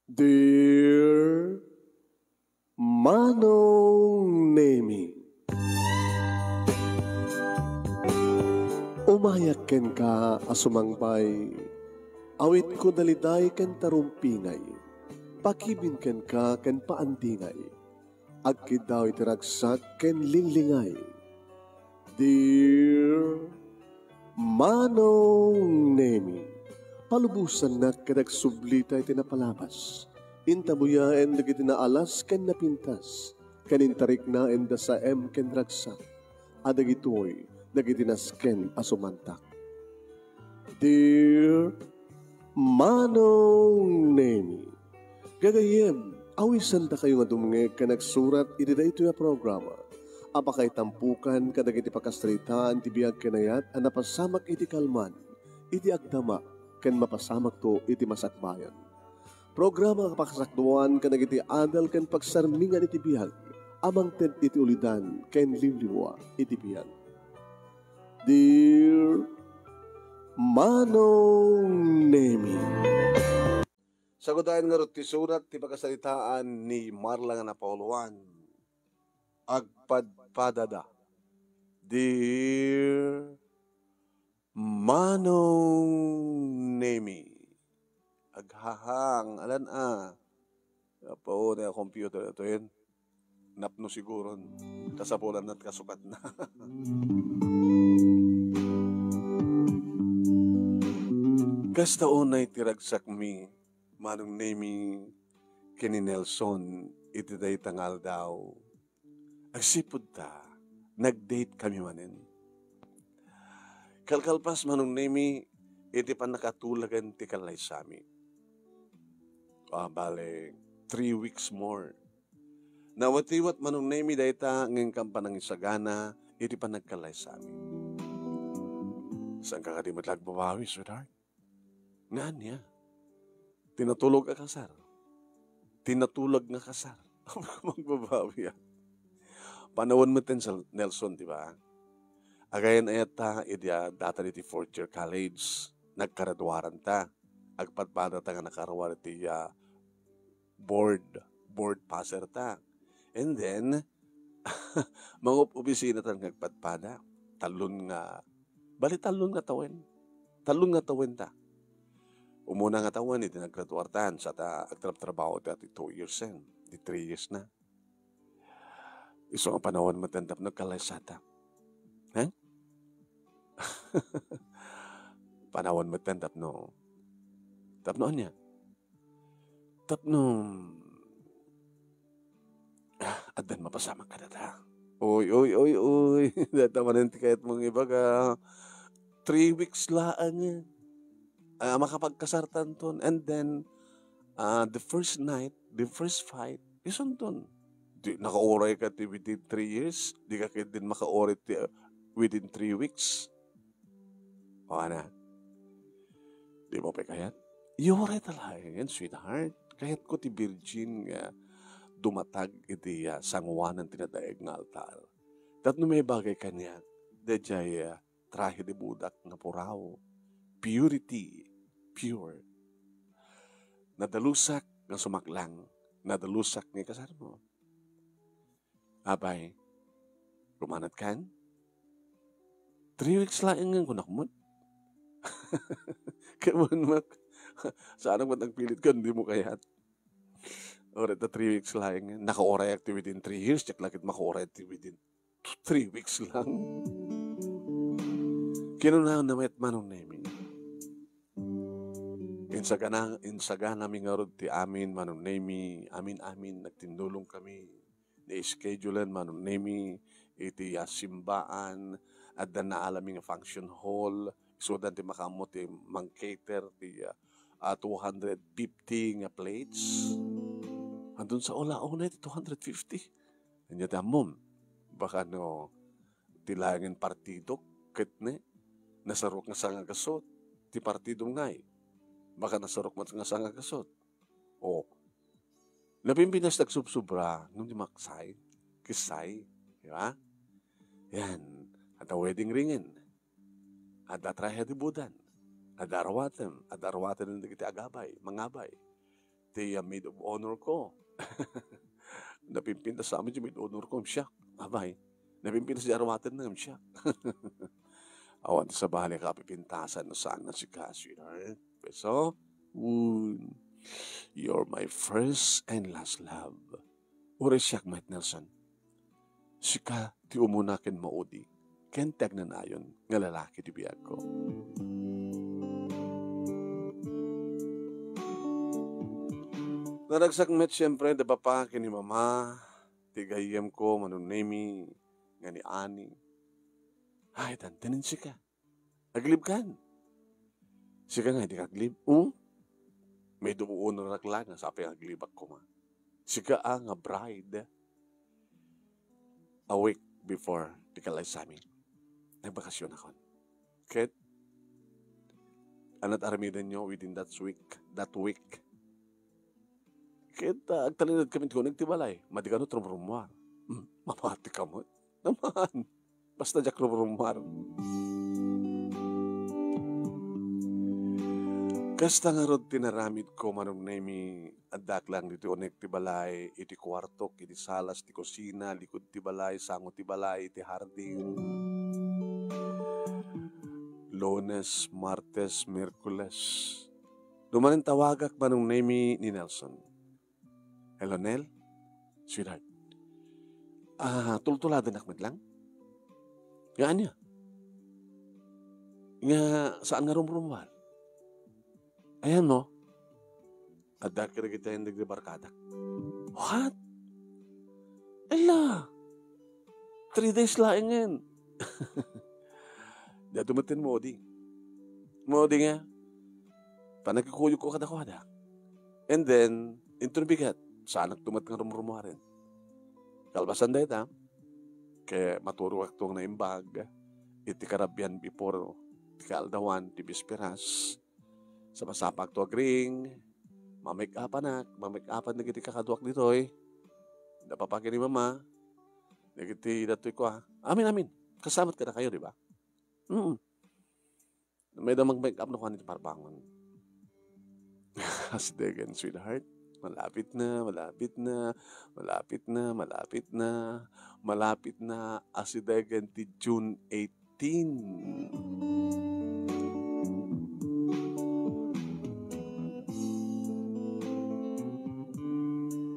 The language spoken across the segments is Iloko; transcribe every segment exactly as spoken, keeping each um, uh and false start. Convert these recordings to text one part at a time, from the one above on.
Dear Manong Nemi, umayak kenka a sumangbay, awitko daliday ken tarumpingay, pakibin kenka ken paandingay, agkiddaw iti ragsak ken linglingay. Dear Manong Nemi, palubosannak ket agsublita iti napalabas. Intabuyaen dagiti naalas ken napintas, ken intariknaen da saem ken ragsak, a dagitoy dagiti nasken a sumantak. Dear Manong Nemi, gagayyem, awisandakayo nga dumngeg ken agsurat iti daytoy a programa a pakaitampukan kadagiti pakasaritaan ti biag ken ayat a napasamak iti kalman, iti agdama, ken mapasamakto iti masakbayan. Programa nga pakasakduan kadagiti adal ken pagsarmingan iti biag a mangted iti ulidan ken liwliwa iti biag. Dear Manong Nemi. Sagudayan ngarud ti surat ti pakasaritaan ni Marla nga napauluan. Agpadpadada. Dear Manong Nemi. Aghahang, alan a. Apo, na computer ito yun. Napno siguron. Kasapulan at kasukatna. Kasta unay ti ragsakmi, Manong Nemi, ken ni Nelson, iti dayta nga aldaw. Agsipud ta, nag-date kami manen. Kalkalpas, Manong Nemi, iti pannakatulagan ti kallaysami. Ah, bale, three weeks more. Nawatiwat, Manong Nemi, dayta ngem kan panangisagana iti panagkallaysami. Saan ka kadi met la agbabawi, sweetheart? Nga ania? Ti natulog a kasar. Ti natulog nga kasar. Magbabawi, ah. Panawen met ten Sel-, Nelson, di ba? Agayan-ayat ta, idi, ah, data diti fourth year college, nagkaraduaran ta. Agpadpada ta nga nakaruar iti, ah, board, board passer ta. And then, mangup-opisina ta nga agpadpada. Tallon nga, bali tallon nga tawen. Tallon nga tawen ta. Umuna nga tawen, iti naggraduar ta, sa ta agtrabtrabaho ta ti two years, eh. Di three years na. Isu nga panawen met tapno agkallaysata. Eh? Panawen met tapno, tapno ania? Tapno, ah, addan mapasamak kadata. Uy, uy, uy, uy. Data manen ti kayat mong ibaga. Three weeks laeng. Ah, makapagkasartanton. And then, ah, the first night, the first fight, isunton. Di, nakauray ka ti within three years, di ka ket din makauray ti, ah, within three weeks. O, ana? Di mo pay kayat? Iyuray ta laeng, sweetheart. Kayatko ti virgin nga dumatag iti, ah, sanguanan ti nadaeg nga altar. Tapno maibagay kaniak, daydiay, ah, trahe de bodak nga puraw. Purity. Pure. Nadalusak nga sumaklang. Nadalusak nga ikasarmo. Apay, rumanat kan? Three weeks laeng nga kunak met. Kaman mak. Saan met nagpilit kan, di mo kayat. Ore ta three weeks laeng. Nakauray ak ti within three years, diak la ket makauray ti within two, three weeks lang. Kinuna na met Manong Nemi. Insagana, insaganami ngarud ti amin, Manong Nemi, amin-amin, nagtindulong kami. Ni-schedulen, Manong Nemi, iti, ah, simbaan, adda naalami nga function hall, isudan ti makaammo ti mang-cater ti, ah, ah, two hundred fifty nga plates. Andun sa ula-una iti two hundred fifty. Anya ti ammom, baka no, ti laengen partidok, ket ne, nasarok nga sangagasut, ti partidom ngay, baka nasarok met nga sangagasut. O, napimpinas ti agsubsubra, ngem di maksay, kissay, di ba? Yan, adda wedding ringen, adda trahe de bodan, adda arwatem, adda arwatem dagiti agabay, mangabay. ti, ah, maid of honor ko. Napimpintas amin ti maid of honor ko, siak. Abay, napimpintas ti arumatenna, siak. Awan ti sabali a kapipintasan no saan nga sika, sweetheart. So, mm, you're my first and last love. Uray siak met, Nelson. Sika ti umuna ken maudi, ken ti agnanayon nga lalaki ti biagko. Naragsak met siempre da papa ken ni mama, ti gayyemko, Manong Nemi, nga ni Ani. Ay, dandanin sika. Aglibkan. Sika nga, di ka aglib. O? Maid of honor-ak la nga sapay nga aglibak koma. Sika a nga bride. A week before ti kalaysami, nagbakasyon akon. Ket, anat aramidenyo within that week, that week. Ket, ah, agtalinaed kami ti uneg ti balay. Madi kano rumrummuar. Hmm, mamati ka met. Naman. Basta diak rumrummuar. Kasta ngarud ti naramidko, Manong Nemi, addak lang ditoy uneg ti balay, iti kuartok, iti salas ti kusina, likod ti balay, sango ti balay, iti hardin. Lunes, Martes, Miyerkules. Dumanen tawagak, Manong Nemi, ni Nelson. Hello, Nel? Sweetheart. Ah, tultuladenak met lang? Nga ania? Nga saan nga rumrummuar? Ayan mo? Adda kadagiti ayan dagiti barkadak. What? Ella! Three days laengen. Di adu met ken Modi. Modi nga, panagkukuyogko kadakuada. And then, inton bigat, saanak tumet nga rumrumuaren. Kalpasan dayta, ket maturogakto nga naimbag iti karabian before ti kaaldawan ti bisperas. Sapasapakto agriing, mamake-upanak, mamake-upan dagiti kakaduak ditoy. Da papa ken ni mama, dagiti datoy kua. Amin, amin. Kasamat kadakayo, di ba? Mm. Mayda mag-make up no kuan iti parbangon. Asidegen, sweetheart. Malapit na, malapit na, malapit na, malapit na, malapit na. Asidegen ti June eighteen.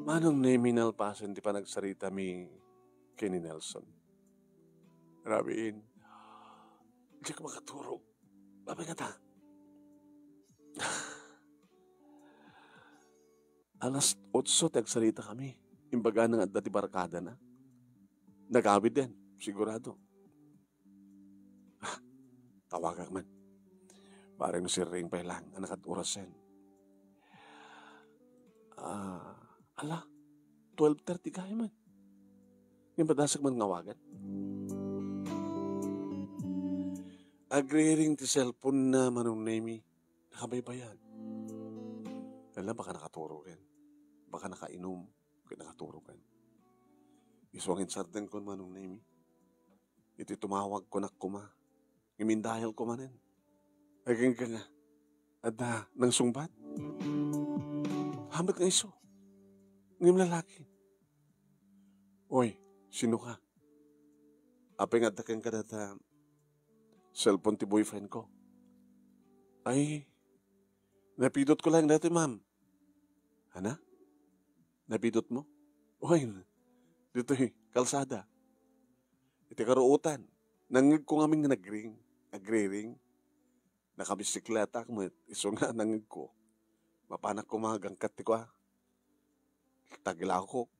Manong Nemi, nalpasen ti panagsaritami ken ni Nelson. Rabiin, diak makaturog. Apay ngata? Alas otso ti agsaritakami. Imbagana nga adda ti barkadana. Nagawiden, sigurado. Ah, tawagak man. Bareng no sirring pay lang a nakad-orasen. Ah, ala, twelve thirty gayam man. Ngem padasak man nga awagan. Agriring ti cellphone na, Manong Nemi. Nakabaybayag. Ala, baka nakaturogen. Baka nakainom. Ket nakaturogen. Isu nga insardengkon, Manong Nemi. Iti tumawag, kunak koma. Ngem indayal ko manen. Agingga nga. Adda nangsungbat. Hamet nga isu. Ngem lalaki. Oy, sino ka? Apay nga adda kenka data cellphone ti boyfriend ko? Ay, napidot ko lang dati, ma'am. Ana? Napidot mo? Oy, ditoy kalsada. Iti karuotan, nangngegko ngamin nga nagring, agriring. Nakabisikleta met, isu nga nangngegko. Mapanak koma agangkat ti kua. Tagilawko.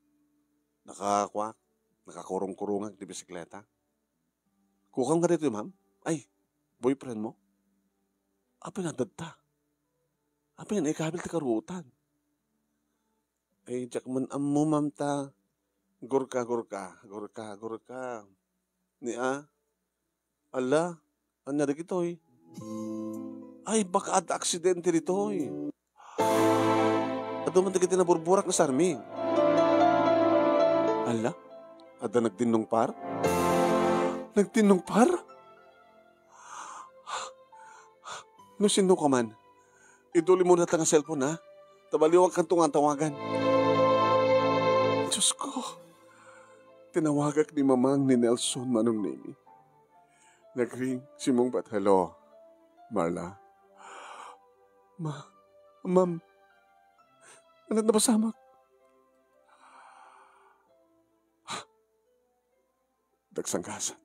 Nakakuak, nakakurong-kurongak ti bisikleta. Kukam nga ditoy, ma'am? Ay, boyfriend mo? Apay nga dadta? Apay nga naikabil ti karuotan? Ay, diak man ammo, ma'am, ta. Gurka, gurka, gurka, gurka. Ni a? Ala, ania dagitoy? Ay, baka adda aksidente ditoy. Adu man dagiti naburburak nga sarming. Ala, adda nagtinnungpar? Nagtinnungpar? No sino ka man, iduli mo na ta nga cellphone, ha? Ta baliwakkanto nga tawagan. Diyos ko, tinawagak ni Mamang ni Nelson, Manong Nemi. Nagring, simmungbat, "Hello, Marla." "Ma, ma'am, ania ti napasamak?" Dagsanggasan.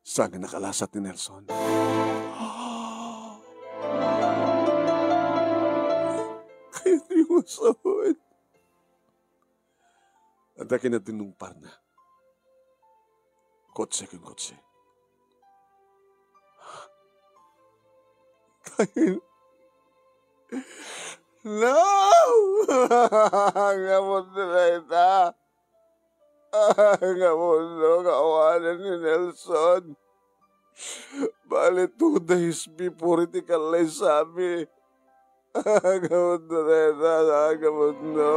Saan nga nakalasat ni Nelson? Kayatyo nga sawen. Adda kinadinungparna. Kotse ken kotse. Kayo. No! Nga mundo na ita. Nga mundo, nga awanen ni Nelson. Bali, two days before iti kallaysami. Nga mundo, Rena, nga mundo.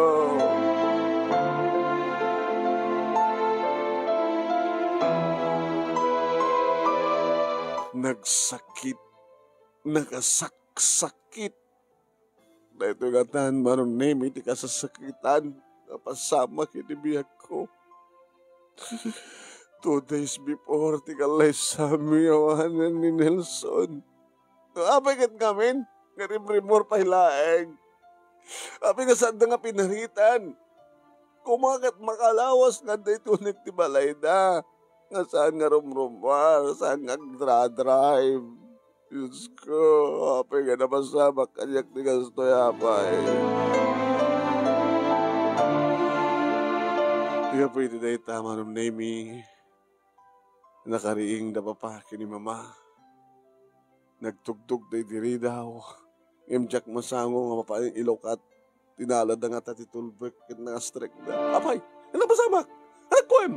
Nagsakit, nakasaksakit. Daytoy ngatan, Manong Nemi, ti kasasakitan nga napasamak iti biagko. Two days before ti kallaysami awanen ni Nelson. Apay ket ngamin, nga rimrimor pay laeng. Apay nga saanda nga pinaritan. Koma ket makalawas nga adda iti unik ti balayda. Nga saan nga rumrummuar, saan nga agdra-drive. Diyos ko, apay nga napasamak kaniak ti kastoy, apay. Gapu iti dayta, Manong Nemi, nakariing da Papa ken ni Mama. Nagtugtog da iti ridaw. Ngem diak masango nga mapanin ilukat. Tinalada ngata ti tulbek ket nangastrekda. Apay, ania ti napasamak? Ania kuem?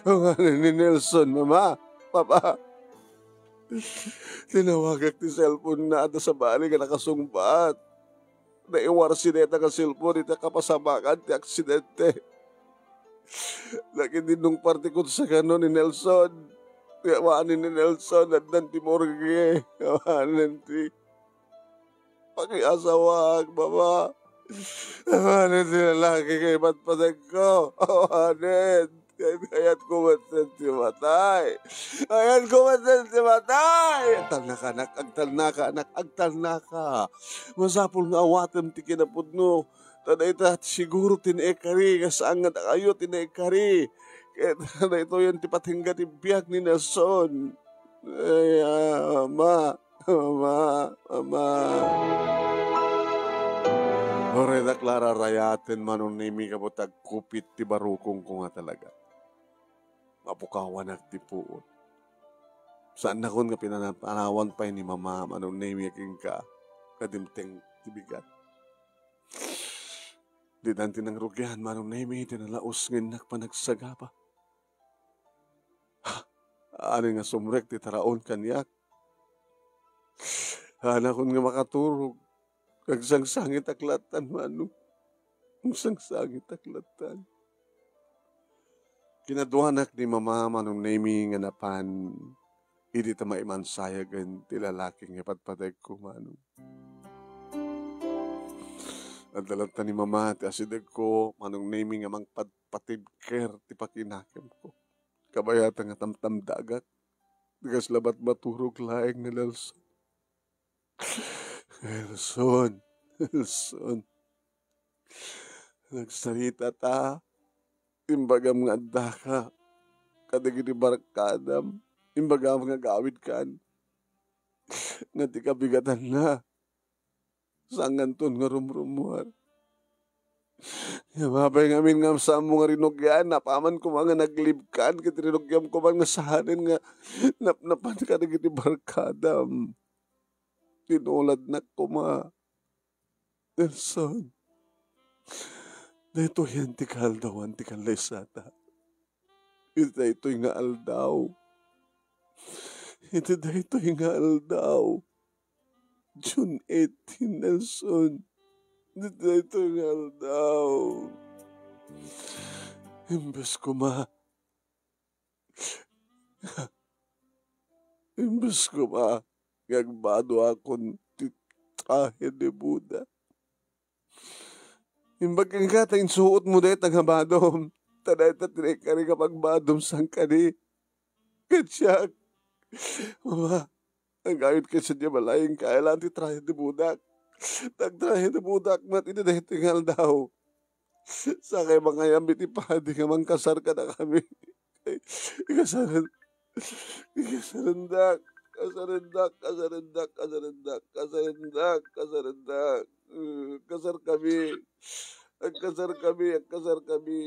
Awanen ni Nelson, Mama, Papa. Tinawagak ti cellphone-na, adda sabali nga nakasungbat. Naiwarsi dayta nga cellphone iti kapasamakan ti aksidente. Nakidinungpar ti kotse kano ni Nelson. Awanen ni Nelson, addan ti morgue. Awanen ti pakiasawaak, Mama. Awanen ti lalaki nga ipatpateg ko. Awanen. Kayatko metten ti matay. Kayatko metten ti matay. Agtalnaka, anak. Agtalnaka, anak. Agtalnaka. Masapul nga awatem ti kinapudno. Ta dayta siguro ti naikari nga saan nga dakayo ti naikari. Ket daytoyen ti patengga ti biag ni Nelson. Ay, ah, Ama. Ama, Ama. Uray, dakla a rarayaten, Manong Nemi, gapu ta agkupit ti barukongko nga talaga. Mapukawanak ti puot. Saannakon nga pinanapanawan pay ni Mama, Manong Nemi, a kenka nga dimteng ti bigat. Ditan ti nangrugian, Manong Nemi, ti nalaus nga innak panagsagaba. Amin nga sumrek ti taraon kaniak. Saannakon nga makaturog. Agsangsangitak lattan, Manong. Agsangsangitak lattan. Kinaduanak ni Mama, Manong Nemi, nga napan idi ta maimansayagen ti lalaki nga ipatpategko, Manong. Adda lattan ni Mama ti asidegko, Manong Nemi, nga mangpadpatibker ti pakinakemko. Kabayatan nga tamtamdagak, di kasla bat maturog laeng ni Nelson. Nelson, Nelson. Nagsarita ta, imbagam nga addaka kadagiti barkadam, imbagam nga agawidkan. Nga ti kabigatanna, saankanton nga rumrummuar. Apay ngamin nga saanmo nga rinugian, apaman koma nga naglibkan, ket rinugiam koma nga saanen nga napnapan kadagiti barkadam. Tinuladnak koma. Nelson, daytoyen ti kaaldawan ti kallaysata. Iti daytoy nga aldaw. Iti daytoy nga aldaw. June eighteen, Nelson. Iti daytoy nga aldaw. Imbes koma, imbes koma nga agbadoakon ti trahe de boda. Imbag kenka ta insuotmo dayta nga badom, ta dayta ti naikari nga pagbadom sangkadi. Ket siak, Mama, agayod kaysa diay balayeng kailan ti trahe de bodak. Nagtrahe de bodak met iti daytoy nga aldaw. Sakay mangayam iti padi nga mangkasar kadakami. Ikasaren-, ikasarendak, kasarendak, kasarendak, kasarendak, kasarendak, kasarendak. Eh, kasar kami. Agkasar kami, agkasar kami.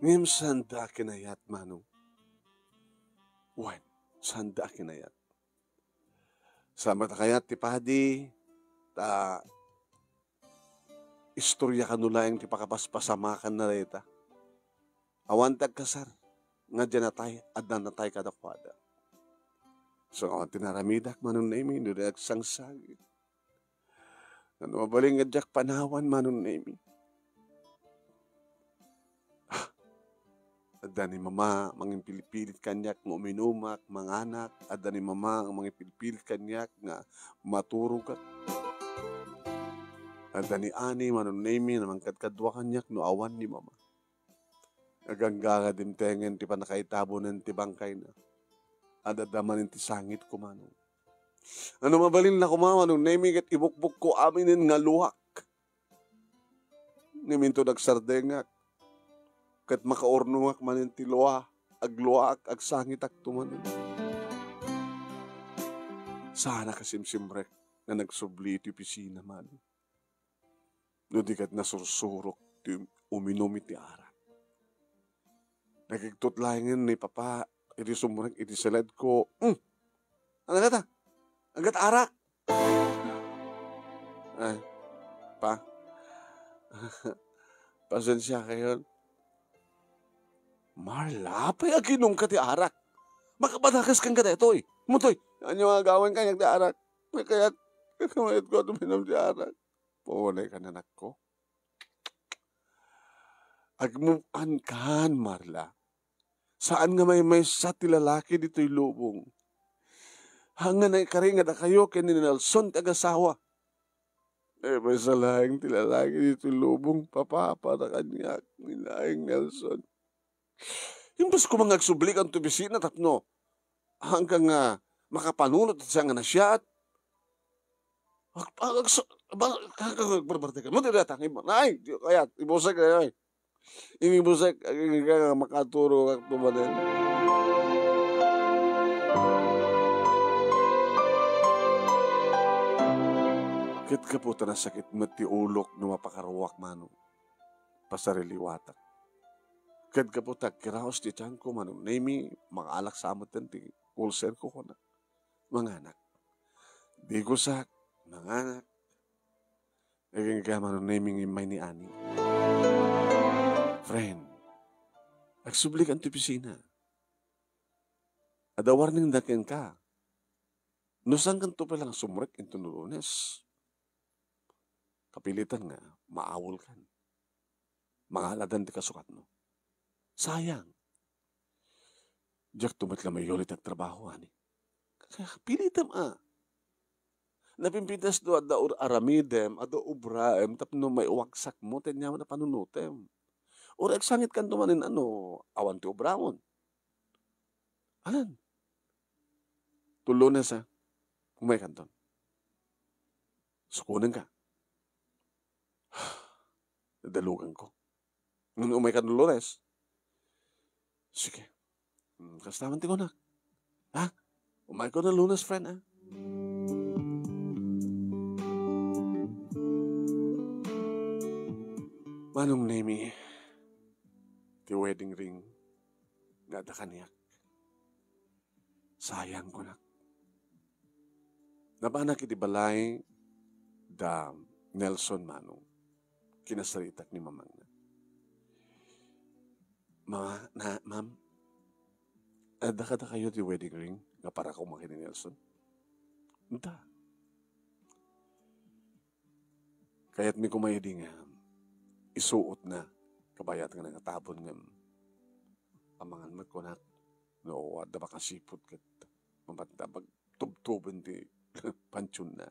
Ngem saanda a kinayat, Manong. Wen, saanda a kinayat. Saan met a kayat ti padi, ta istorya kano laeng ti pakapaspasamakanna dayta. Awan ti agkasar, nga diay natay, adda natay kadakuada. So, awan ti naramidak, Manong Nemi, no di agsangsangit. Ngano mabalin nga diak panawan, Manong Nemi? Ah, adda ni Mama, mangipilipilit kaniak nga uminumak, manganak. Adda ni Mama nga mangipilipilit kaniak nga maturogak. Adda ni Ani, Manong Nemi, nga mangkadkadua kaniak no awan ni Mama. Agangga nga dimtengen ti pannakaitabonen ti bangkayna. Adda manen ti sangitko, Manong. Ngano mabalin la koma, Manong Nemi, ket ibukbokko aminen nga luak. Ngem inton agsardengak, ket makaurnongak manen ti lua, agluaak, agsangitakto manen. Saanak a simsimrek nga nagsubli iti opisina, Manong. No di ket nasursurok ti uminum iti arak. Nakigtot laengen ni Papa iti sumrek iti siledko. Hmm. Ano kata? Aggat arak? Ay, Pa. Pasensiakayon. Marla, apay aginumka ti arak? Makapadakas kenka daytoy. Mutoy, ania nga agawen kaniak ti arak? Kayat, kayatko a uminum ti arak. Punay ka, anakko. Agmove on kan, Marla. Saan nga maymaysa ti lalaki ditoy lubong. Haan nga naikari nga dakayo ken ni Nelson ti agasawa. Eh, maysa laeng ti lalaki ditoy lubong, Papa, para kaniak, ni laeng Nelson. Imbes koma nga agsubli kanto opisina tapno haanka nga makapanunot iti siak nga nasiaat. Ag-, ag-, agsu-, ba-, ka-, ka-, agbarbartek. Mo, diri ata, ay, di kayat, ibusek na, ay. Inibusek, ag-, ag-, ag-, makaturo ka tumanen. Ket gapu ta nasakit met ti ulok no mapakaruak, Manong. Pasariliwatak. Ket gapu ta agkiraos ti tianko, Manong Nemi, mangaalak sa metten ti ulcerko, kuna. Manganak. Digusak, manganak. Agingga, Manong Nemi, nga immay ni Ani. Friend, agsubli kan ti opisina. Adda warning da kenka. No saankanto pay lang sumrek inton Lunes, kapilitan nga maawolkan. Mangaladan ti kasukatmo. Sayang. Diakto met la maiyulit ti agtrabaho, Ani. Kaya pilitem a. Napimpintas no adda ur-, aramidem, adda obraem, tapno maiwagsakmo ti aniaman a panunotem. Uray agsangitkanto manen, ano, awan ti obraon. Alan? Ti Lunes, a. Umaykanton. Sukonenka. Dadaluganko. Ngem umaykan Lunes. Sige. Hmm, kasta man ti kunak. Ha? Umayko no Lunes, friend, ha? Manong Nemi, ti wedding ring nga adda kaniak. Sayang, kunak. Napanak iti balay da Nelson, Manong. Kinasaritak ni mamangna. Ma-, na, ma'am, adda kadakayo ti wedding ring nga para koma ken ni Nelson? Adda. Kayatmi koma idi nga isuotna, kabayat nga nangatabon ngem amangan met, kunak, no adda makasipud ket mamati ta pagtubtuben ti pantionna.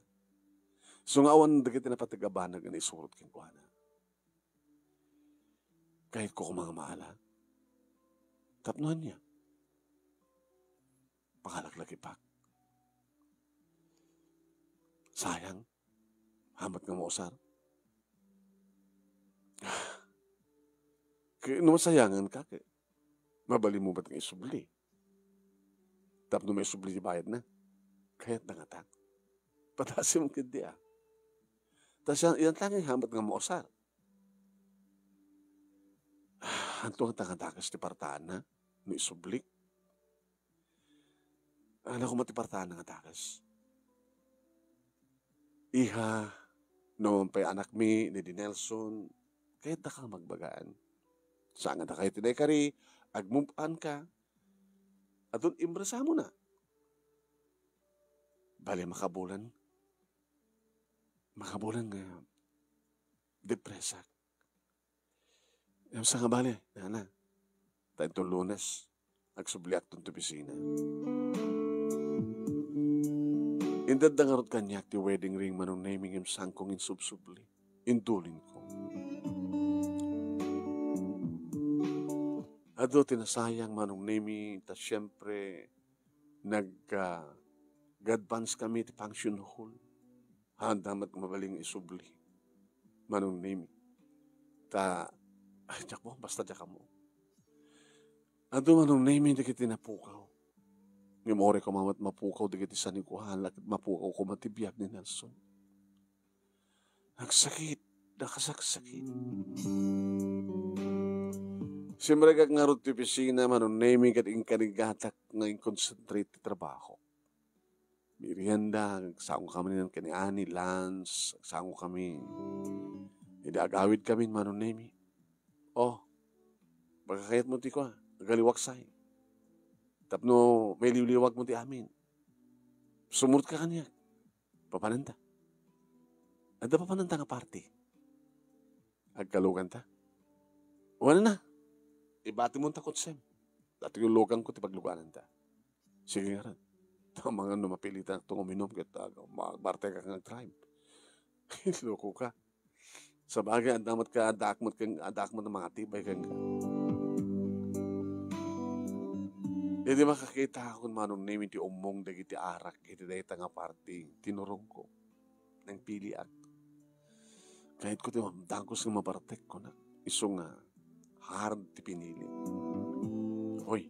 Isu nga awan dagiti napateg a banag nga naisurot kenkuana. Kayatko koma nga maala. Tapno ania? Pangalaklagipak. Sayang. Hamat nga mausar. Ket no masayangan ka, ket mabalin mo met nga isubli? Tapno maisubli ti bayadna. Kayatna ngata. Padasem ketdi a. Ta siya, yan lang hamat nga mausar. Anto ngata nga dakes ti partaanna no isublik? Ania koma ti partaanna nga dakes? Iha, no pay anakmi ni di Nelson, kayatdaka magbagaan. Saan nga dakayo ti naikari, agmove on ka, adun impresamona. Bale, makabulan, makabulan nga depresak. Ngem saan nga bale, nana. Ta inton Lunes, agsubliakton ti opisina. Inted da ngarud kaniak ti wedding ring, Manong Nemi, ngem saanko nga insubsubli. Indulinko. Adu ti nasayang, Manong Nemi, ta siempre, nag, ah, nag-advance kami ti function hall. Haanda met mabalin nga isubli, Manong Nemi. Ta, ay, diak mo, basta diak mo. Adu, Manong Nemi, dagiti napukaw. Ngem uray koma met mapukaw dagiti sanikuan, la ket mapukaw koma ti biag ni Nelson. Nagsakit, nakasaksakit. Simregak ngarud ti opisina, Manong Nemi, ket inkarigatak nga inconcentrate ti trabaho. Merienda, agsango kami ken ni Ani, lunch, agsango kami. Idi agawid kami, Manong Nemi. Oh, baka kayat mo ti kua, agaliwaksay. Tapno mailiwliwag mo ti amin. Sumurot ka kaniak. Papananta. Adda papananta nga party. Agkaluganta. Wen na. Ibati mo ta kutsem. Dati yung luganko ti paglugananta. Sige nga rin. Tamangan no mapilitan akto nga uminom ket, ah, ma-, bartek ak nga drive. Loko ka. Sabagay, adda met ka, adda ak met ken, adda ak met nga mangatibay ken. Idi makakita akon Manong Nemi ti ummong dagiti arak iti dayta nga party, tinurongko. Nangpiliak. Kayatko ti mamdangkos nga mabartek, kunak. Isu nga hard ti pinili. Hoy,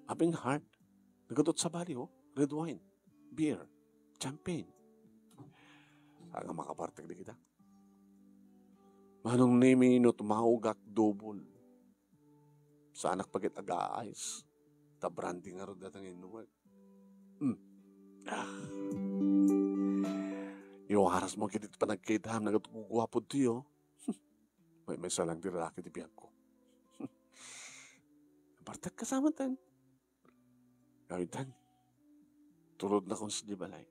aping hard? Nagaduat sabali, oh. Red wine, beer, champagne. Saan nga makabartek dagita? Manong Nemi, no tumaugak, double. Saanak pa ket aga-ice. Ta brandy ngarud dayta nga innumek. Hmm. Ah. Iwaras mo ket iti panagkitam, nagguguapo ti, oh. Maymaysa lang ti lalaki ti biagko. Bartek kasama ten. Kawitan. Tulod na kon sadi balay.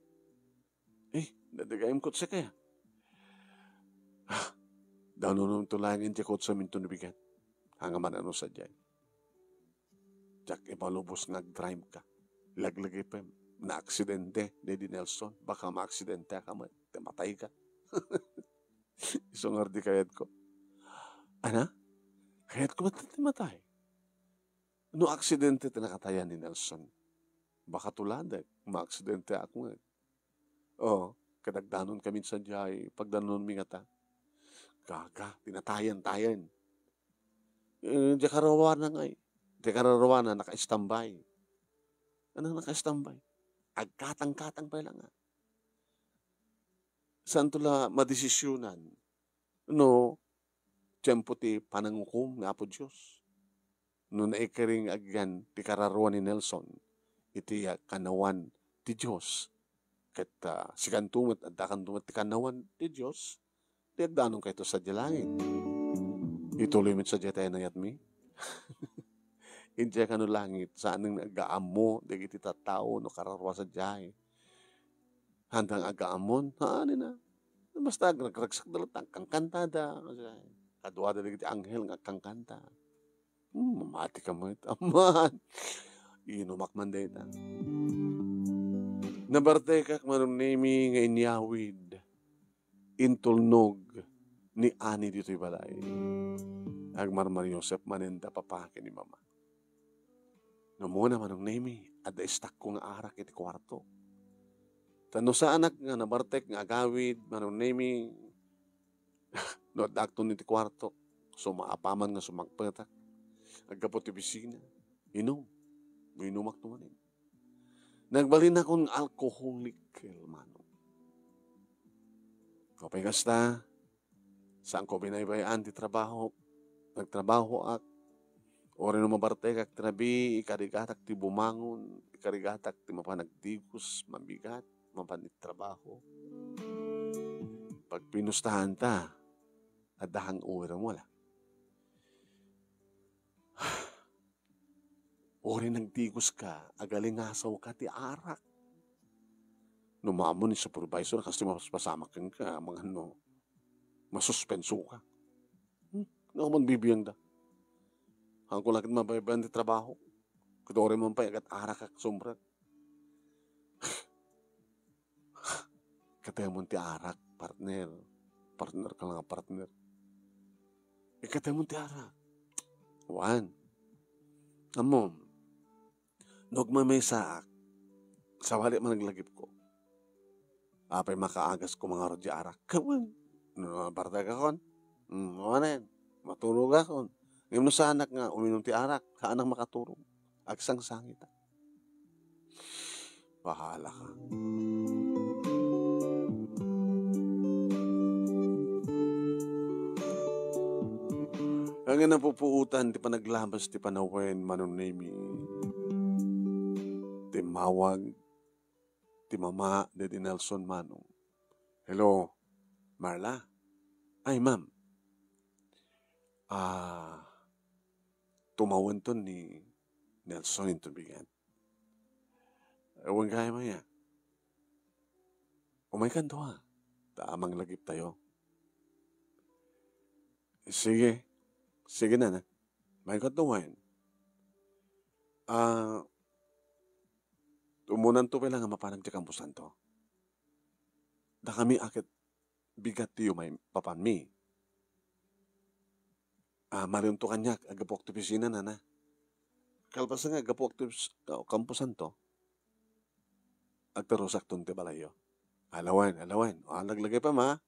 Eh, nadagayem kotse kaya? Ah, danunom to laeng ti kotse minto nabigat. Hanga man ano sadiay. Diak ipalubos nga agdrive ka. Laglagipem. Naaksidente, Daddy Nelson. Baka maaksidente ka met. Ti matay ka. Isu ngarud ti kayatko. Ana? Kayatko met ti matay. No aksidente ti nakatayan ni Nelson, baka tuladek, maaksidente ak met. Oo, kadagdanon kami sadiay, pagdanonmi ngata. Gaga, ti natayan-tayan. Eh, diak aruana ngay. Diak aruana, naka-standby. Ano naka-standby? Agkatang-katang pa lang nga. Saanto la madesisyunan? No, tiempo ti panangukom nga Apo Dios. No naikari nga agyan ti kararua ni Nelson iti, ah, kanawan ti Dios, ket, ah, sikanto met, addakanto met ti kanawan ti Dios, ti agdanong kayto sadiay langit. Ituloy met sadiay ti inayatmi. Idiay kano langit, saanen nga agaammo dagiti tattao no kararua sadiay. Haanda nga agaammon, haan ina. Basta agragragsak da latta, agkankantada. Kaduada dagiti anghel nga agkankanta. Hmm, mamati ka met. Aman. Inumak man dayta. Nabartekak, Manong Nemi, nga inyawid, intulnog ni Ani ditoy balay. Agmarmariusep manen da papa ken ni mama. Namuna, Manong Nemi, adda istakko nga arak iti kuarto. Ta no saanak nga nabartek nga agawid, Manong Nemi, no adda akton iti kuarto, suma-, apaman nga sumagpetak. Aggapu ti opisina, inum. Mainumakto manen. Nagbalinakon nga alcoholic, Manong. Apay kasta, saanko binaybay-an ti trabahok. Nagtrabahoak. Uray no mabartekak ti rabii, ikarigatak ti bumangon, ikarigatak ti mapan agdigos, mabigat, mapan itrabaho. Pagpinustahanta, adda hangover mo, wala? Uray nagdigoska, agalingasawka ti arak. No maammo ni supervisor, kas ti mas-, mapasamak kenka, mangano, masuspensoka. Hmm? Nga man bibiangda. Haanko la ket mabaybayan ti trabaho. Ket uray man pay agat-arakak, sumrek. Ikatemon ti arak, partner. Partner ka la nga partner. Ikatemon ti arak. Wen. Ammom, no agmamessaak, sabali man aglagipko. Apay makaagasko nga ngarud ti arak? Wen. No, bartekakon. Hmm, manen. Maturogakon. Ngem no saanak nga uminum ti arak, saanak makaturog. Agsangsangitak. Bahala ka. Ania napupuotan ti panaglabas ti panawen, Manong Nemi. Timmawag ti mama daydi Nelson, Manong. "Hello, Marla?" "Ay, ma'am." "Ah, tumawenton ni Nelson inton bigat." "Wen gayam aya." "Umaykanto, ha, ta manglagiptayo." "Sige. Sige, nana. Maykanto wen. Ah, umunanto pay la nga mapan idiay kamposanto. Dakami a ket bigat ti umay mapanmi. Ah, malionto kaniak, aggapuak ti opisina, nana. Kalpasan nga aggapuak ti opis-, ka-, kamposanto, agtarusakton ti balayyo." "Ala wen, ala wen. O, laglagipem, ha?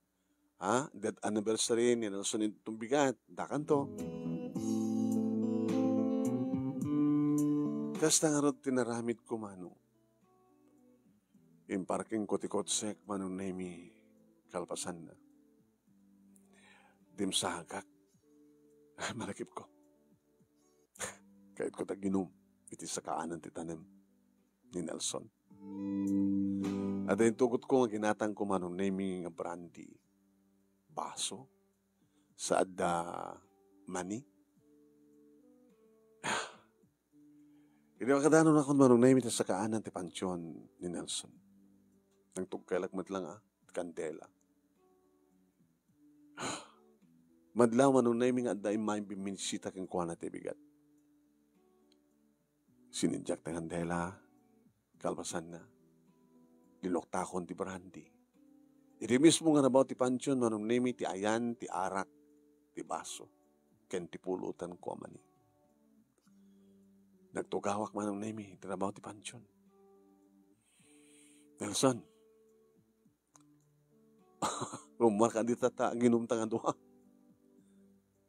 Ha? Death anniversary ni Nelson inton bigat. Dakanto." Kasta ngarud ti naramidko, Manong. Imparkingko ti kotsek, Manong Nemi, kalpasanna. Dimsagak. Malagipko. Kayatko ti aginum iti sakaanan ti tanem ni Nelson. Adda intugotko nga ginatangko, Manong Nemi, nga brandy. Baso. Sa adda mani. Idi makadanonakon, Manong Nemi, ti sakaanan ti pantion ni Nelson, nagtugkaylak met la nga ti kandela. Madlaw, Manong Nemi, nga adda immay bimminisita kenkuana ti bigat. Sinidiak ti kandela, kalpasanna, linuktakon ti brandy. Idi mismo nga nabaw ti pantion, Manong Nemi, ti ayan ti arak ti baso ken ti pulotanko a mani. Nagtugawak, Manong Nemi, iti nabaw ti pantion. "Nelson, rummuarka dita ta aginumta nga dua."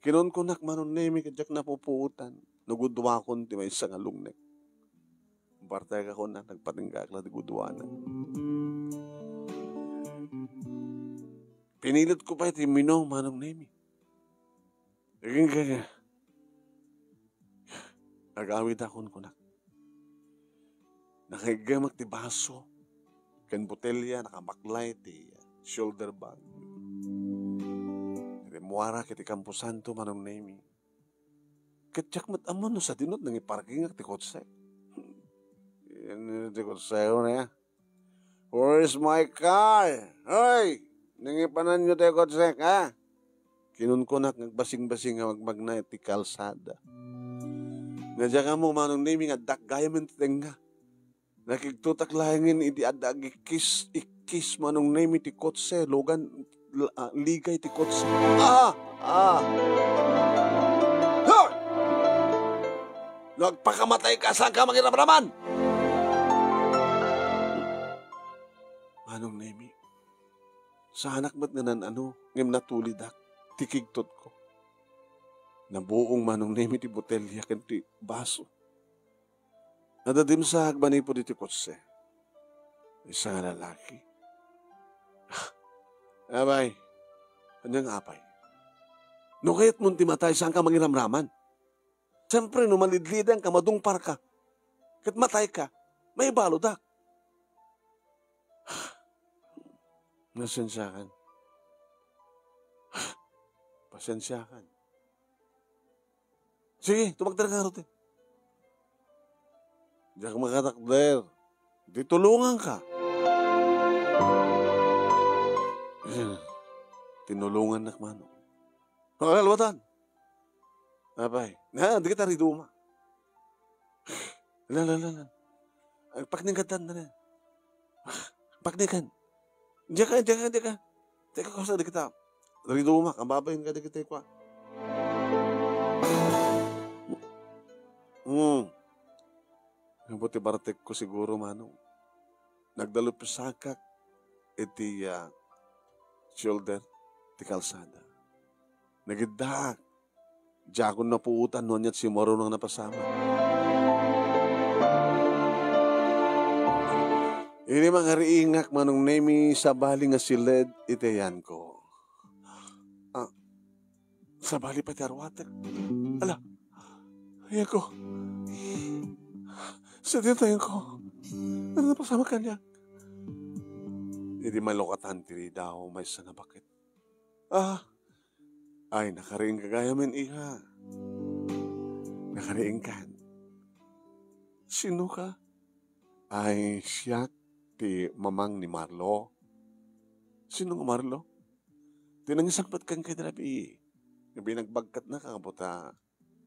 Kinunkunak, Manong Nemi, ket diak napupuotan. Nagudduakon ti maysa nga lungnek. Bartekakon a, nagpatinggaak la ti guduanan. Pinilitko pay ti imminum, Manong Nemi. Agingga, agawidakon kunak. Nakaiggemak ti baso ken botelya, nakabaklay ti shoulder bag. Rimmuarak iti kamposanto, Manong Nemi. Ket diak met ammo no sadino ti nangiparkingak ti kotse. Yan ti kotse ko na. "Where's my car? Hoy! Nangipananyo ti kotsek, ha?" Kinunkunak nga agbasing-basing nga magmagna iti kalsada. Nga diak ammo, Manong Nemi, nga addak gayam ti tengnga. Nakigtotak laengen idi adda agikis-ikkis, Manong Nemi, ti kotse, lugan, l-, ah, ligay ti kotse. Ah! Ah! Hoy! No agpakamatay ka, saan ka mangiramraman? Manong Nemi, saanak met nga nan-ano, ngem natulidak ti kigtotko. Nabuong, Manong Nemi, ti botelya ken ti baso. Nadadimsaak manipud iti kotse. Maysa nga lalaki. Apay, ania nga apay? No kayatmon ti matay, saan ka mangiramraman? Siempre, no malidlidang ka, madungpar ka, ket matay ka, maibaludak. Pasensiakan. Pasensiakan. Sige, tumakder ka ngarud. Diak makatakder. Di tulunganka. Tinulungannak, Manong. Ang kalwatan. Apay. Na, di kita riduma. Ala, ala, ala. Agpakningkan ta na. Agpakningkan. Diak ka, diak ka, diak ka. Teka, kasta di kita. Riduma, ang babayin ka di kita, kwa. Hmm. Ang puti bartek ko siguro, Manong. Nagdalupsakak iti, ah, shoulder ti kalsada. Nagiddaak. Diakon napuotan no aniat simmarunong napasamak. Idi mangariingak, Manong Nemi, sabali nga siled iti ayanko. Ah, sabali pay ti arwatek. Ala, ayanko. Sadino ti ayanko? Ano napasamak kaniak? Idi malukatan ti ridaw, maysa nga baket. Ah, ay, nakariingka gayamen, iha. Nakariingkan. Sino ka? Ay, siak ti mamang ni Marlo. Sino nga Marlo? Ti nangisangpet kenka idi rabii. Nga binagbagkatnaka, kabuta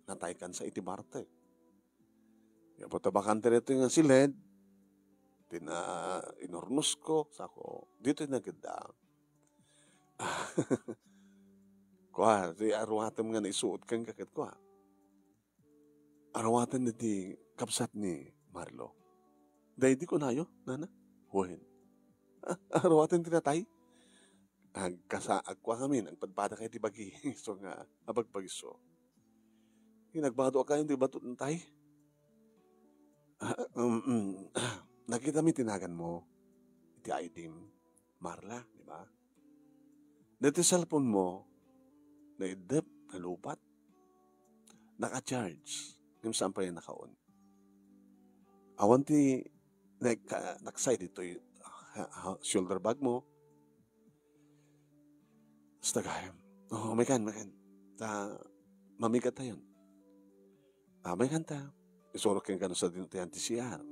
nataykansa iti bartek. Gapu ta bakante daytoy nga siled, ti na-, inurnosko, sako, ditoy nagidda. Kua, ti arwatem nga naisuot kenka ket kua. Arwaten daydi kabsat ni Marlo. Daydi kunayo, nana? Wen. Arwaten ti natay? Agkasa-, agkuangamin, agpadpada kay ti bagi. So nga, abagbagiso. Inagbado a kayon ti batot natay? Ah, um, um, nakita mi ti naganmo. Iti I D mo. Marla, di ba? Daytoy cellphone mo, naiddep, nalupat, naka-charge, ngem saan pay naka-on. Awan ti nagka-, naksay ditoy, ha, ha, shoulder bag mo. Basta gayam. Oh, may kan, may kan. Ta, mamigat tayon. Ah, may kanta. Isurok ken kano sa dinutayan ti C R.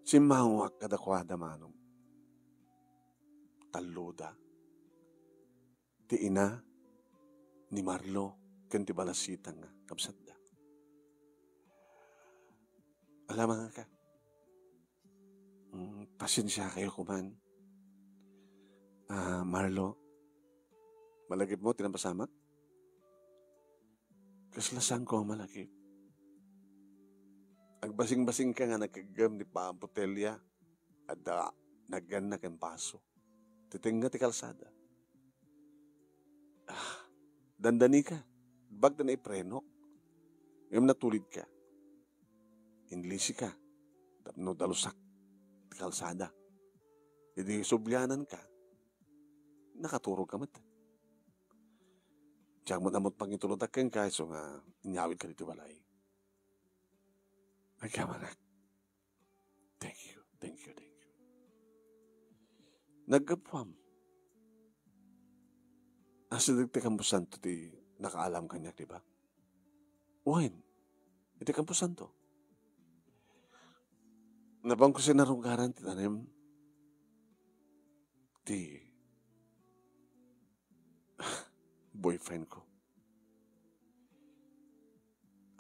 Simmawak kadakuada, Manong. Talloda. Ti ina ni Marlo ken ti balasitang nga kabsatda. Alamang ka. Mm, pasensia kayo kuman. Ah, Marlo, malagip mo ti napasamak? Kasla saan ko a malagip. Agbasing-basing ka nga nagkeggem ni pa-, botelya, adda nagyanna ken baso. Ti tengnga ti kalsada. Ah, dandani ka. Bagta na iprenok. Ngem natulid ka. Inlisi ka. Tapno dalusak ti kalsada. Idi sublianan ka, nakaturogka met. Diak met ammo pangitulodak kenka, isu nga inyawidka ditoy balay. Agyamanak. Thank you, thank you, thank you. Naggapuam. Asideg ti kamposanto ti nakaalam kaniak, di ba? Wen, iti kamposanto. Nabanko sinarunggaran ti tanem ti boyfriend ko.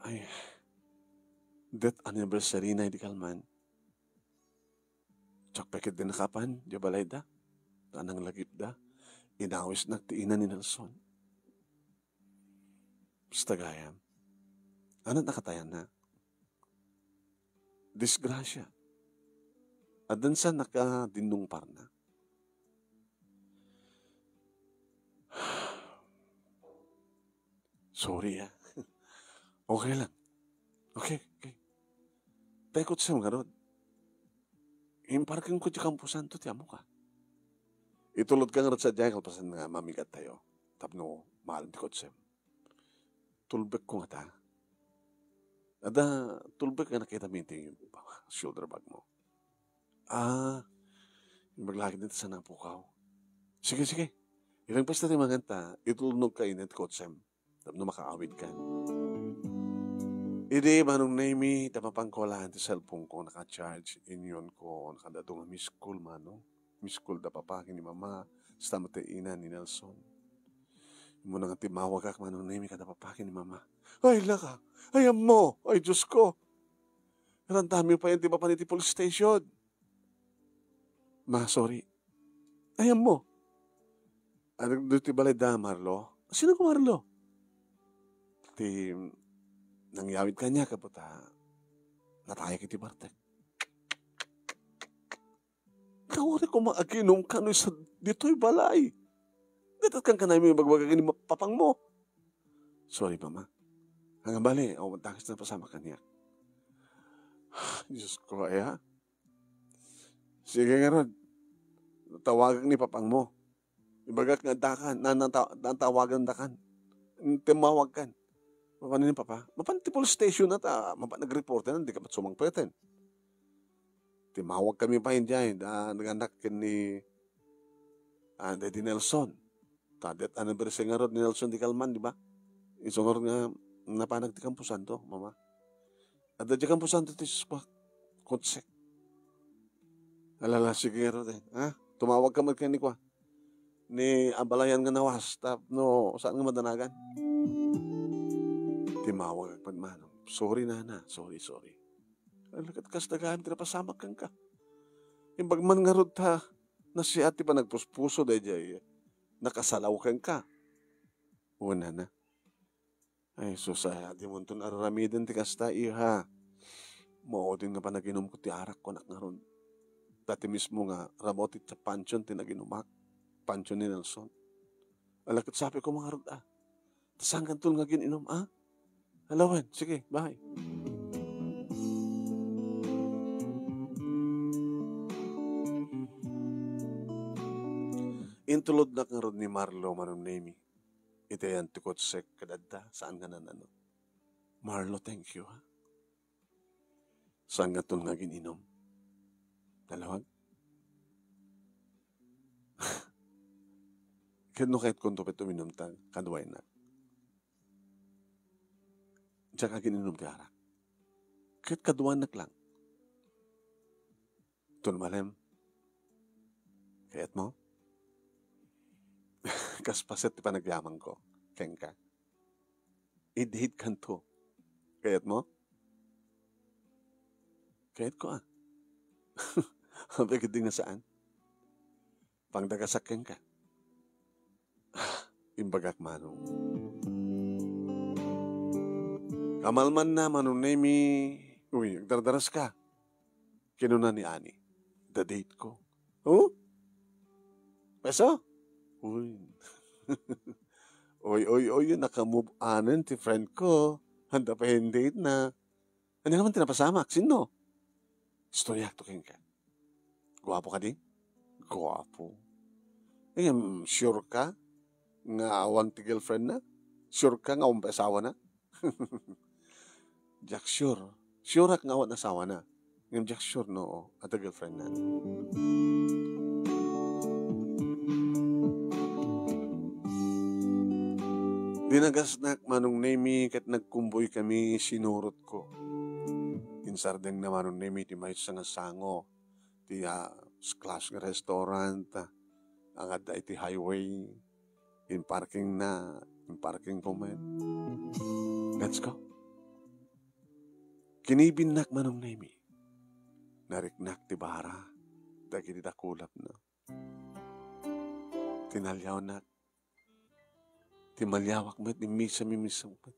Ay, death anniversary na idi kalman. Diak pay ketdi nakapan, diay balayda. Ta nanglagipda. Inawisnak ti ina ni Nelson. Basta gayam. Anat nakatayan na. Disgrasya. Addan sa nakadinnungparna. Sorry, ah. Okay lang. Okay, okay. Tay kotsem ngarud. Imparkengko ti kamposanto ti ammoka. Itulodka ngarud sadiay kalpasan nga mamigat tayo. Tapno maalem ti kotsem. Tulbekko ngata. Adda tulbek nga nakitam iti shoulder bag mo. Ah, imbag lagi dita sa napukaw. Sige, sige. Ilang pasta ti manganta, itulnog ka iti kotsem. Tapno makaawid ka. Idi, Manong Nemi, ta mapanko laeng ti cellphone ko, naka-charge, inyon ko, nakadado nga miss call, Manong. Miss call da papa ken ni mama, saan met ti ina ni Nelson. Immuna nga timmawagak, Manong Nemi, kada papa ken ni mama. Ay, laka! Ay, ammo! Ay, Diyos ko! Rantami pa yan, di ba, pan iti police station? Ma, sorry. Ay, ammo. Ano, do ti balay da, Marlo? Sino ko, Marlo? Ti nangyawid kaniak, kaputa. Natayak iti bartek. Kauri ko maaginom kano sa ditoy balay. Datat kan kanay mo ibagbagak ni ma-, papang mo. Sorry, mama. Hanggang bali, awan takis na pasama kaniak. Diyos ko, aya. Sige nga rod. Tawagak ni papang mo. Ibagak nga dakan, na, na, natawagan dakan. Timawag kan. Mapan ni papa? Mapan ti police station na ta, mapan nag-report na, di ka pat sumangpeten. Timawag kami pa indiay, da, naganak ken ni, ah, Daddy Nelson. Ta, death anniversary nga rod ni Nelson di Calman, di ba? Isu nga rod nga napanag ti kamposanto, mama. Adda di kamposanto ti sus pa, kotsek. Alala, sige nga rod eh. Ha? Tumawag ka man kani kwa. Ni abalayan nga nawas, tapno saan nga madanagan? Timawag ak pad manong. Sorry, nana. Sorry, sorry. Ala, ket kasta gayam ti napasamak kenka. Imbag man ngarud ta, nasiat ti panagpuspuso daydiay nakasalaw kenka. Wen, nana. Ay, sus, ay, dimonton ar-aramiden ti kasta, iha. Maudin nga panaginumko ti arak, kunak ngarud. Ta ti mismo nga, ramo ti pansion ti naginumak. Pansion ni Nelson. Ala, ket sapay ko mangarud, ah. Ta saan kanton nga agin-inum, ah? Ala wen, sige, bye. Intulodnak ngarud ni Marlo, Manong Nemi. Iti ayan ti kotsek kad adda, saan nga nanano. Marlo, thank you, ha? Saan nga ton nga agin-inum? Nalawag? Ket no kayat konto pet uminum ta, kaduaynak. Diak agin-inum ti arak. Ket kaduaynak lang. Ton malem, kayat mo? Kas paset ti panagyamanko kenka. Idhit kanto. Kayat mo? Kayat ko, ah. Apay ket di nga saan? Pangdagasak kenka. Imbagak, Manong. Kamalman na, Manong Nemi. Uy, agdardaras ka. Kinuna ni Ani, "The date ko." "Oh? Peso?" "Uy." "Oy, oy, oy, naka-move onen ti friend ko. Handa pa yung date na." "Ano naman tinapasamak? Sino?" "Istoryak to kenka. Guapo ka di?" "Guapo." Ngem, sure ka nga awan ti girlfriend na? Sure ka nga awan pay asawa na? Diak sure. Sure ak nga awan asawa na. Ngem diak sure no adda girlfriend na. Dinagasnak Manong Nemi ket nagkumbuy kami sinurot ko. Insardeng na Manong Nemi ti maysa nga sango ti, ah, class nga restaurant, ah, nga adda iti highway. Imparking na, imparking ko met. Let's go. Kinibinnak Manong Nemi. Nariknak ti bara dagiti dakulapna. Tinaliawnak. Timaliawak met, immisam-immisam met.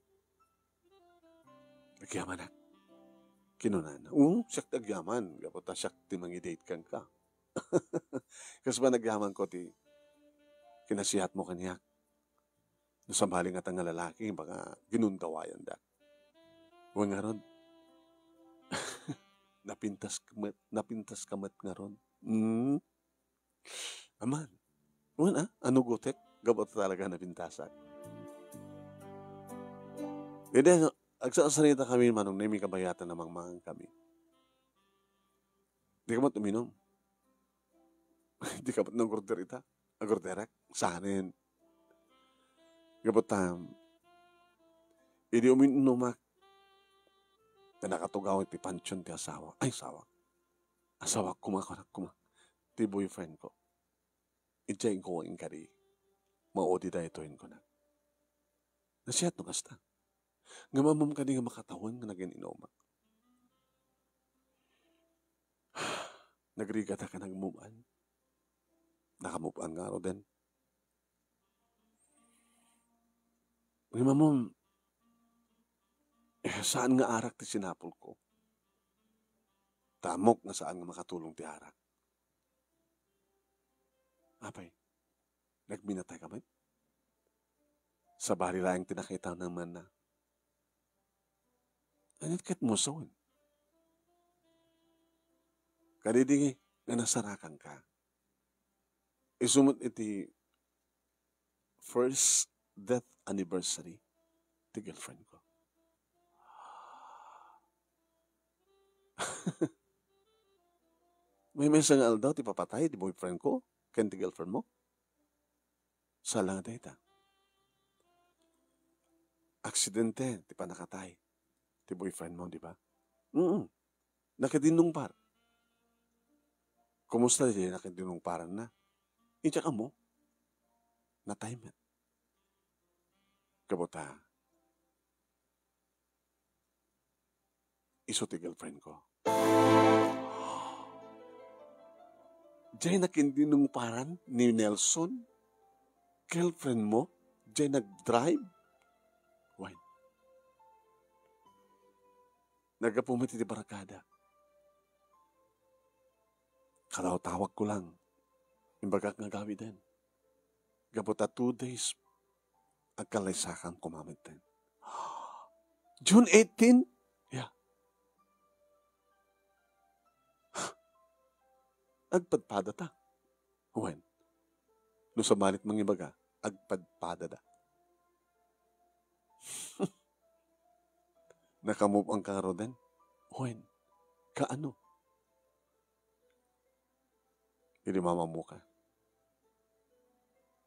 Agyamanak. Kinunana, "Oo, siak ti agyaman, gapu ta siak ti mangi-date kenka." Kas ba nagyaman ko ti kinasiatmo kaniak? No sabali ngata nga lalaki, baka ginundawayandak. Wen ngarud, napintas ka met, napintas ka met ngarud. Mm. Aman. Wen, ah, anugotek, gapu ta talaga napintasak. Idi, agsarsarita kami, Manong Nemi, kabayatan a mangmangan kami. Di ka met uminom. Di ka met nag-order ita. Ag-orderak. Sanen. Gapu ta, idi uminumak, ta nakatugaw iti pansion ti asawa. Ay, asawa. Asawak koma, kunak koma. Ti boyfriend ko. Idiay ko inkari. Maudi daytoy, inkunak. Nasiat no kasta. Ngem ammom kadi nga makatawen nga nagin-inumak. Nagrigata ka nag-move on. Naka-move on nga, Roden. Ngem ammom, eh, saan nga arak ti sinapulko. Ta ammok nga saan nga makatulong ti arak. Apay, nagminatay ka met? Sabali laeng ti nakaitam manna. Aniat ket muson? Kadidi nga nasarakan ka. Isu met iti first death anniversary ti girlfriend ko. Maymaysa nga aldaw ti papatay ti boyfriend ko ken ti girlfriend mo? Saan la nga dayta? Aksidente ti pannakatay ti boyfriend mo, di ba? Mm. Nakadinnungpar. Kumusta ti nakadinnungparanna? Idiak ammo. Natay met. Gapu ta, isu ti girlfriend ko. Diay nakidinnungparan ni Nelson? Girlfriend mo? Diay nag-drive? Wen. Naggapu met iti barkada. Kataw-tawag ko lang. Imbagak nga gawiden. Gapu ta two days, agkallaysakan koma metten. June eighteen? Yeah. Agpadpada ta. Wen, no sabali ti mangibaga, agpadpada da. Naka-move on ka ngaruden? Wen, kaano? Idi mamamuka.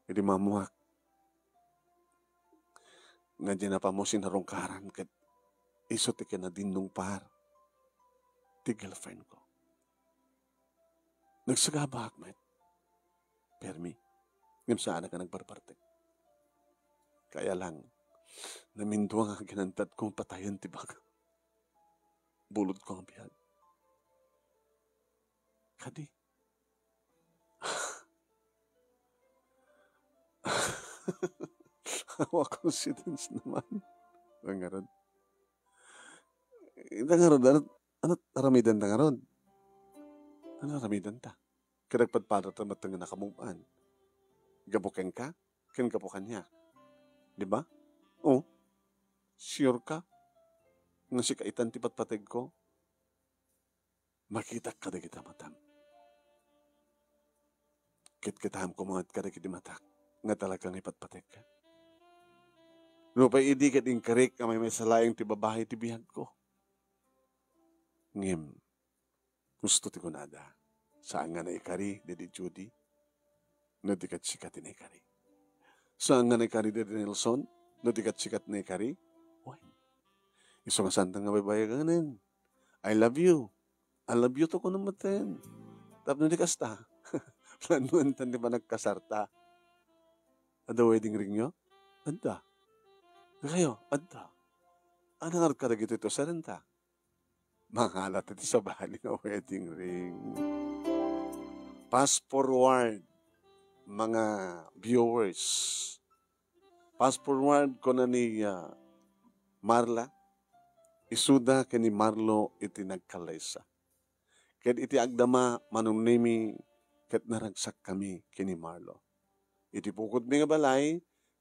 Idi mamuak. Nga diay napamo sinarungkaran ket isu ti kinadinnungpar ti girlfriend ko. Nagsagabak met. Permi. Ngem saanak a nagbarbartek. Kaya lang, namindua nga kinantad kong patayen ti baka. Bulod ko nga biag. Kadi. Awa coincidence naman. Ang ngarud. Ita ngarud, ano, ano aramiden ta ngarud? Ano aramiden ta? Kadagpadpada ta met nga naka-move on. Gapu kenka, ken gapu kaniak. Di ba? Oh, sure ka nga sika itan ti patpateg ko? Makitak kadagita matam. Kitkitaem koma kadagiti matak nga talaga nga ipatpatek. Nupay idi ket inkarik nga maymaysa laeng ti babai ti biagko. Ngem, gusto ti kunada, saan nga naikari didi Judy, no di ket sika ti naikari. Saan nga naikari didi Nelson, no di ket sika ti naikari. Wen, isu nga saantan nga baybayaganen. I love you. I love you to kuno metten. Tapno di kasta, planoentan ti panagkasarta. Adda wedding ring yo? Adda. Kayo, adda. Ania ngarud kadagitoy ti usarenta? Mangalat iti sabali nga wedding ring. Fast forward, mga viewers. Fast forward, kuna ni, ah, Marla, isuda ken ni Marlo iti nagkallaysa. Ket iti agdama, manungnemi ket naragsakkami ken ni Marlo iti pukodmi nga balay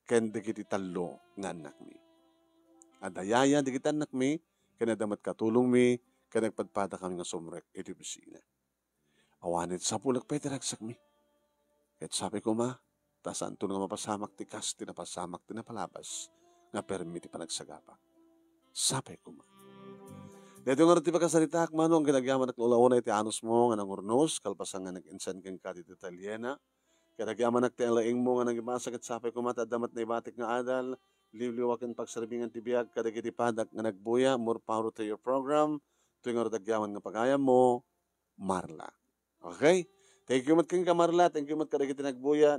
ken dagiti tallo nga annakmi. Adda yaya dagiti annakmi, ken adda met katulongmi, ken nagpadpadakami nga sumrek iti opisina. Awanen sapulek pay ti ragsakmi. Ket sapay koma, ta saanto nga mapasamak ti kas ti napasamak ti napalabas nga permi ti panagsagaba. Sapay koma. Daytoy ngarud ti pakasaritaak, Manong, ket agyamanak nga ula-una iti anusmo nga nangurnos, kalpasan nga nag-insan kenka ditoy Italiana. Ket agyamanak ti alaingmo nga nangibasa, ket sapay koma ta adda met naibatik nga adal, liwliwa ken pagserbingan ti biag kadagiti padak nga nagbuya. More power to your program. Toy ngarud agyaman nga pagayammo, Marla. Okay? Thank you met kenka, Marla. Thank you met kadagiti nagbuya.